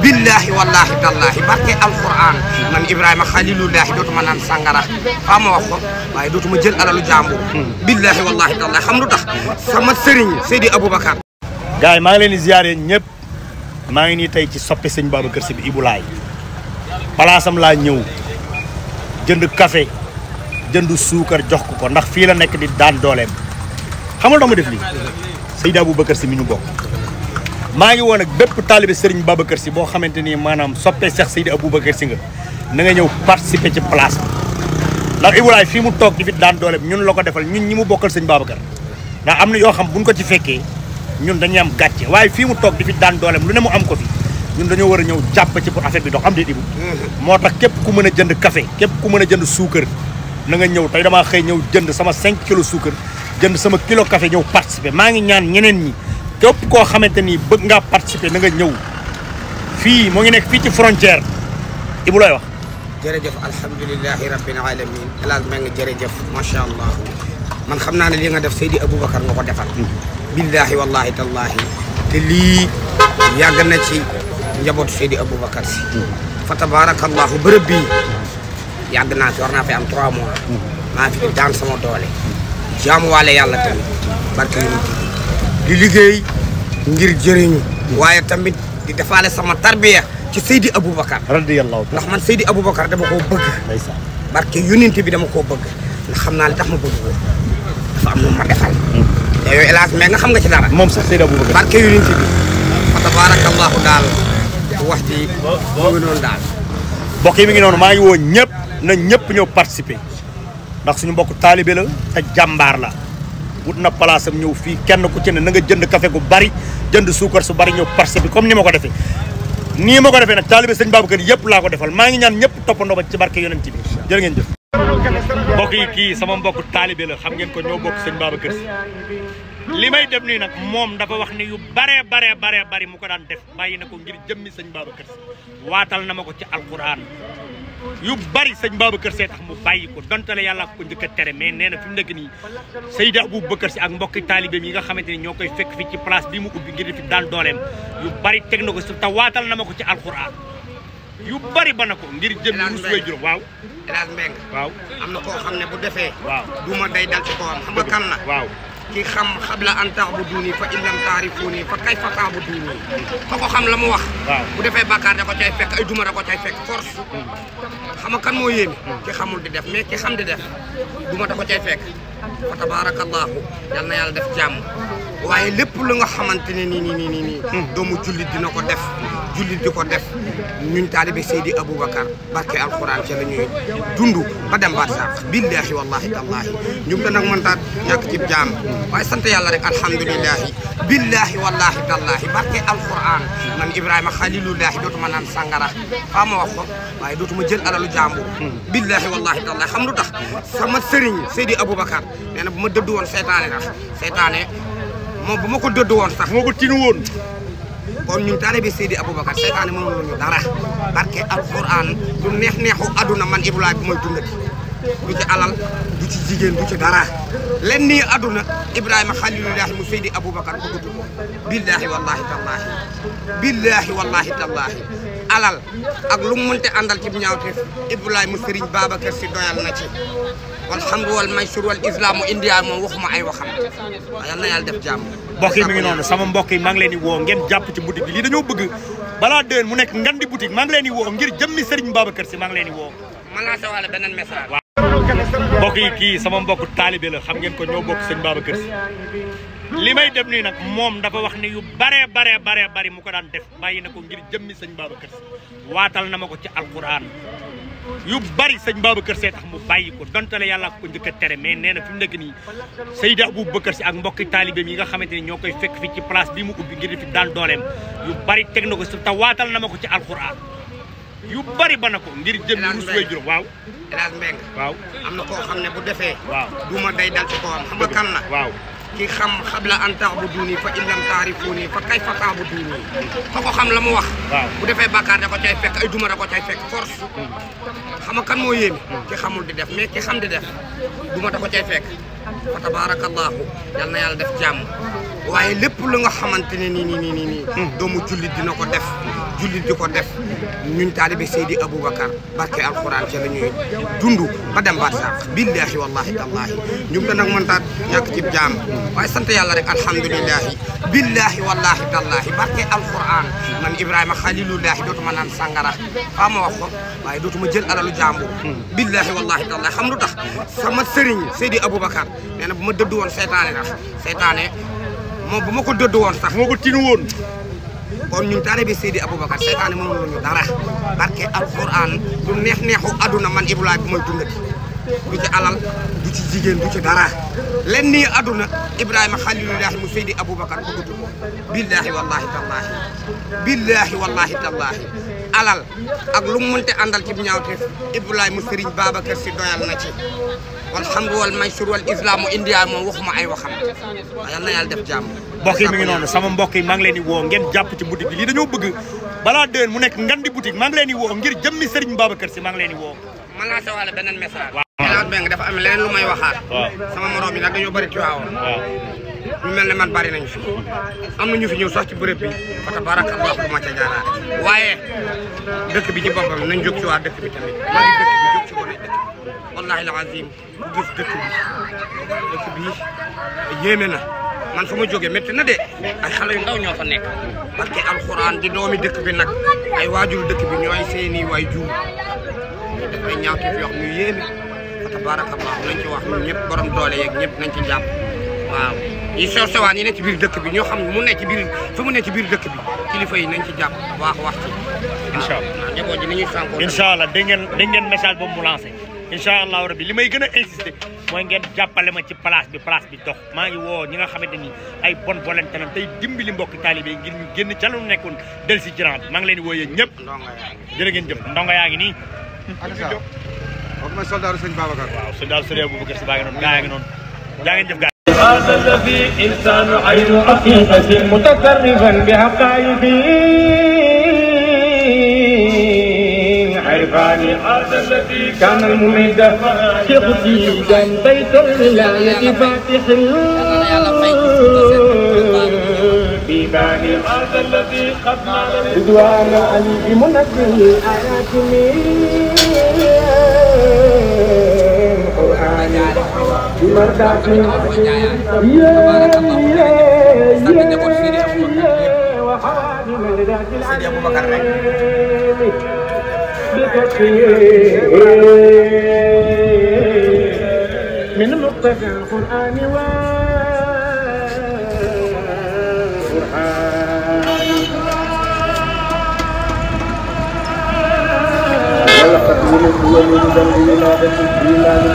billahi wallahi tallahi barke alquran man Ibrahima xalilullahi dootuma naan sangara faa ma wax ko waaye dootuma jël alalu jàmbur billahi wallahi tallahi xam lu tax sama sëriñ Seydi Aboubacar. gars yi maa ngi leen di ziare ñëpp maa ngi nii tey ci soppe sëñ Babacar Sy bi Ibou Laye palaasam laa ñëw jënd café jënd suukar jox ko ndax fii la nekk di daan dooleem xam nga dama def lii Seydi Aboubacar Sy mi ñu bokk maa ngi woon ak bépp taalibe Serigne Babacar Sy boo xamante ni maanaam soppe Cheikh Seydi Aboubacar Sy nga na nga ñëw participer ci place bi ndax Ibou Laye fii mu toog di fi daan dooleem ñun la ko defal ñun ñi mu bokkal sëñ Babacar ndax am na yoo xam buñ ko ci fekkee ñun dañuy am gàcce waaye fii mu toog di fi daan dooleem lu ne mu am ko fi ñun dañoo war a ñëw jàpp ci pour affaire bi dox am déet Ibou moo tax képp ku mën a jënd café képp ku mën a jënd suukar na nga ñëw tey damaa xëy ñëw jënd sama 5 kilos suukar jënd sama kilo café ñëw participer maa ngi ñaan ñeneen ñi képp koo xamante ni bëgg ngaa participer na nga ñëw fii moo ngi nekk fii ci frontière Ibou looy wax. jërëjëf alhamdulilahi rabbil alamin El Hadj Mbengue jërëjëf macha allah man xam naa ne li nga def Seydi Aboubacar nga ko defal. billahi wallahi tallahi te lii yàgg na ci njabootu Seydi Aboubacar Sy. fa tabarakallahu bërëb bii yàgg naa fi war naa fi am 3 mois. maa fi daan sama doole. jaamuwaale yàlla tamit barke yu di liggéey ngir jëriñu. waaye tamit di defaale sama tarbiya ci Seydi Aboubacar. radiyallahu ndax man Seydi Aboubacar dama koo bëgg. ndeysaan barke yonent bi dama koo bëgg. ndax xam naa li tax ma bëgg ko dafa am lu ma defal. te yooyu hélas mais nga xam nga ci dara. moom sax Seydi Aboubacar. barke yonent bi fa tabarakallahu daal wax ji mu ngi noonu daal. mbokk yi mi ngi noonu maa ngi woo ñëpp na ñëpp ñëw participer ndax suñu mbokk taalibe la te jàmbaar la wut na place am ñëw fii kenn ku ci ne na nga jënd café gu bari jënd suukar su bari ñëw participer comme ni ma ko defee nii ma ko defee nag taalibe sëñ Babacar yëpp laa ko defal maa ngi ñaan ñëpp toppandoo ba ci barke yonent bi jërë ngeen jëf. mbokk yi kii sama mbokk taalibe la xam ngeen ko ñoo bokk sëñ Babacar Sy li may def nii nag moom dafa wax ni yu bare bari mu ko daan def bàyyi na ko ngir jëmmi sëñ Babacar Sy waatal na ma ko ci alquran yu bari sëñ Babacar Sy tax mu bàyyi ko donte la yàlla ko njëkk a tere mais nee na fi mu nekk nii Seydi Aboubacar Sy ak mbokki taalibeem yi nga xamante ni ñoo koy fekk fi ci place bi mu ubbi ngir fi daan dooleem yu bari teg na ko si te waatal na ma ko ci alquran yu bari ba na ko ngir jëm rus way juróom waaw El Hadj Mbengue waaw am na koo xam ne bu defee waaw duma day dal ci kawam xam nga kan la waaw ki xam xabla an ta'buduni fa in lam ta'rifuni fa kayfa ta'buduni fa ko xam la mu wax bu defee bàkkaar da ko cay fekk ay duma da ko cay fekk force xam nga kan moo yéeme ki xamul di def mais ki xam di def duma da ko cay fekk fa tabarakallahu yal na yàlla def jàmm waaye lépp lu nga xamante ne nii doomu jullit dina ko def jullit di ko def ñun taalibe Seydi Aboubacar barke alquran ca la ñuy dund ba dem baat sax billahi wallahi tallahi ñu ngi nag mëntaat ñàkk ci jaam waaye sant yàlla rek alhamdulilahi billahi wallahi tallahi barke alquran man Ibrahima xalilullahi dootuma naan sangara faa ma wax ko waaye dootuma jël alalu jàmbur billahi wallahi tallahi xam lu tax sama sëriñ Seydi Aboubacar nee na bu ma dëdd woon seytaane tax seytaane moom bu ma ko dëdd woon sax moo ko tinu woon kon ñun taalibe Seydi Aboubacar seytaane mënul ñu dara barke alquran du neexu aduna man Ibou Laye bu may dundati du ci alal du ci jigéen du ci dara len nii aduna Ibrahima xalilullahi mu Seydi Aboubacar bëggatu ko billahi wallahi tallahi alal ak lu mu mënte àndal ci ñaawteef Ibou Laye mu Serigne Babacar Sy doyal na ci walhamdu wal maysur wal islamu india moom waxuma ay waxam yal na yàlla def jàmm. mbokk yi mi ngi noonu sama mbokk yi maa ngi leen di woo ngeen jàpp ci boutique bi lii dañoo bëgg balaa déwén mu nekk ngan di boutique maa ngi leen di woo ngir jëmmi Serigne Babacar Sy maa ngi leen di woo. ma lancé wala beneen message. mbokk yi kii sama mbokk taalibe la xam ngeen ko ñoo bokk sëñ Babacar Sy li may def nii nag moom dafa wax ni yu bare bari mu ko daan def bàyyi na ko ngir jëmmi sëñ Babacar Sy waatal na ma ko ci alquran yu bari sëñ Babacar Sy tax mu bàyyi ko donte la yàlla ko njëkk a tere mais nee na fi mu nekk nii Seydi Aboubacar Sy ak mbokki taalibeem yi nga xamante ni ñoo koy fekk fi ci place bi mu ubbi ngir fi daan dooleem yu bari teg na ko si te waatal na ma ko ci alquran yu bari ba na ko ngir jëm rus way juróom waaw El Hadj Mbengue waaw am na koo xam ne bu defee waaw duma day dal ci kawam xam nga kan la waaw ki xam xabla an ta'buduni fa in lam ta'rifuni fa kayfa ta'buduni fa ko xam la mu wax bu defee bàkkaar da ko cay fekk ay duma da ko cay fekk force xam nga kan moo yéeme ki xamul di def mais ki xam di def duma da ko cay fekk fa tabarakallahu yal na yàlla def jàmm waaye lépp lu nga xamante ne nii doomu jullit dina ko def jullit di ko def ñun taalibe Seydi Aboubacar barke alxuraan ci la ñuy dund ba dem ba sax billahi wallahi tallahi ñu ngi nag mën taa ñàkk ci jaam waaye sant yàlla rek alhamdulilahi billahi wallahi tallahi barke alxuraan man Ibrahima Khalilullahi dootuma naan sangara faa ma wax ko waaye dootuma jël alalu jàmbur billahi wallahi tallahi xam lu tax sama sëriñ Seydi Aboubacar nee na bu ma dëddu woon seytaane tax seytaane moom bu ma ko dëddu woon sax moo ko tinu woon kon ñun taalibe Seydi Aboubacar seytaane mënul ñu dara barke alquran du neexu aduna man Ibrahima bu may dundati du ci alal du ci jigéen du ci dara len nii aduna Ibrahima Khalilullahi mu Seydi Aboubacar ko dudd billahi wallahi tallahi billahi wallahi tallahi alal ak lu mu mënte àndal ci ñaawteef Ibrahima mu Serigne Babacar Sy doyal na ci walhamdu wal maysur wal islamu india moom waxuma ay waxam yal na yàlla def jàmm. mbokk yi mi ngi noonu sama mbokk yi maa ngi leen di woo ngeen jàpp ci boutique bi lii dañoo bëgg balaa déwén mu nekk ngan di boutique maa ngi leen di woo ngir jëmmi Serigne Babacar Sy maa ngi leen di woo. man laa sewale beneen message. waaw benn dafa am leneen lu may waxaat. sama morom yi nag dañoo bëri ci waawoon. ñu mel ne man bari nañu fi am na ñu fi ñëw sax ci bërëb bi fa tabarakallah bu ma ca jaaraat waaye dëkk bi ci boppam nañ jóg ci waa dëkk bi tamit maa ngi dëkk bi jóg ci gone dëkk bi wallahi alazim ku gis dëkk bi yéeme na man fu ma jógee métti na de ay xale yu ndaw ñoo fa nekk parce que alxuraan di doomi dëkk bi nag ay waajur dëkk bi ñooy seeni waay jur ñu def ay ñaawteef yoo xam ñu yéeme fa tabarakallah nañ ci wax ñun ñëpp borom doole yeeg ñëpp nañ ci jàpp waaw yi sew sewaan yi ne ci biir dëkk bi ñoo xam mu ne ci biir fi mu ne ci biir dëkk bi kilifa yi nañ ci jàpp wax ci incha allah waaw njaboot ji ni ñuy sànkoo incha allah dégg ngeen message boobu mu lancé incha allahu rabbi li may gën a insister mooy ngeen jàppale ma ci place bi dox maa ngi woo ñi nga xamante ni ay bonne volonté lañ tey dimbali mbokki taalibe ngir ñu génn ca lu nekkoon del si jiran bi maa ngi leen di wooyee ñëpp jërë ngeen jëf ndongo yaa ngi nii kooku mooy soldaaru sëñ Babacar waaw soldaaru sëñ Aboubacar Sy baa ngi noonu gaa yaa ngi noonu jaa ngeen jëf gaa هذا الذي إنسان عين حقيقة متصرفا بحقائقه عرفاني هذا الذي كان المميد شيخا بيت الولاية فاتح بيباني هذا الذي قد نال رضوان علي منزل الآيات بمرداتي وحوالي مردات العليم من مقتضى القرآن والقرآن ولقد ولد ولد